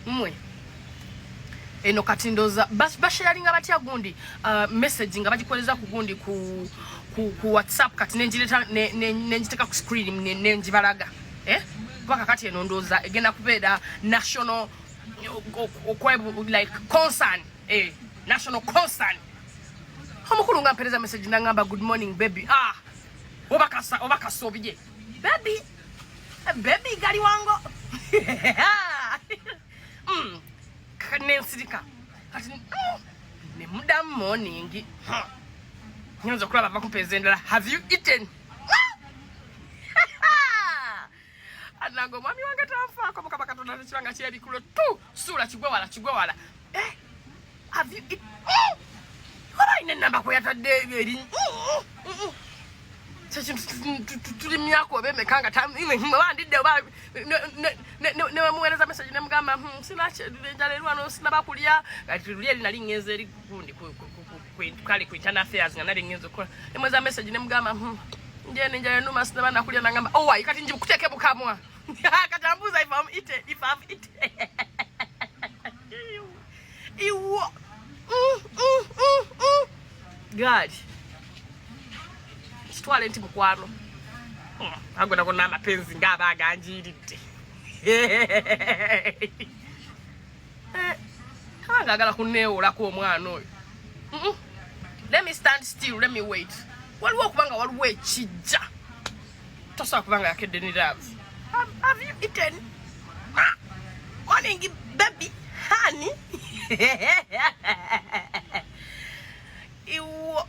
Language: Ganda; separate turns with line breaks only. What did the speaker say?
Mmwe eno kati ndooza basharinga batya gundi message nga bagikoleza ku gundi ku WhatsApp, kati nenjireta nenjiteka ku screen nenjibalaga, eh? Kuba kakati eno ndooza egenda kubeera national like concern, eh, national concern. Omukulu nga mpereza message nangamba, "Good morning, baby." Ah, obakasa obakasobye baby, baby gali wango. Nensirika kati nemudamu morning. Nyinza okulaba bakumpeeza endala, "Have you eaten?" Anange omwami wange tanfaako. Mukama Katonda, tekibanga kyebikulo tu suula kigwe wala, kigwe wala. Eh, have you eaten? Oba alina enamba kwe yatadde eri kyekintu tuli myaka oba emeka nga bandidde oba newemuweereza message nemugamba, "Sinenjala eri wano, sinaba kulya." Kati luli eri nali ngenze eri gundi kale ku internal affairs nga nali ngenze okukola, nemweza message nemugamba, "Nje nenjala enuma, sinaba nakulya." Nagamba, "Oh, why?" Kati njikuteeke bukamwa. Kati ambuuza if I'm eaten, if I've eaten. Iwo gaali kitwale nti mukwano ago nago n'amapenzi ng'aba aganjiiridde. Eh, abanga agala kuneewolako omwana oyo. Let me stand still, let me wait. Waliwo okubanga waliwo ekijja tosobola kubanga yakedde ne love. Have you eaten? Ah, morning, baby, honey. Iwo.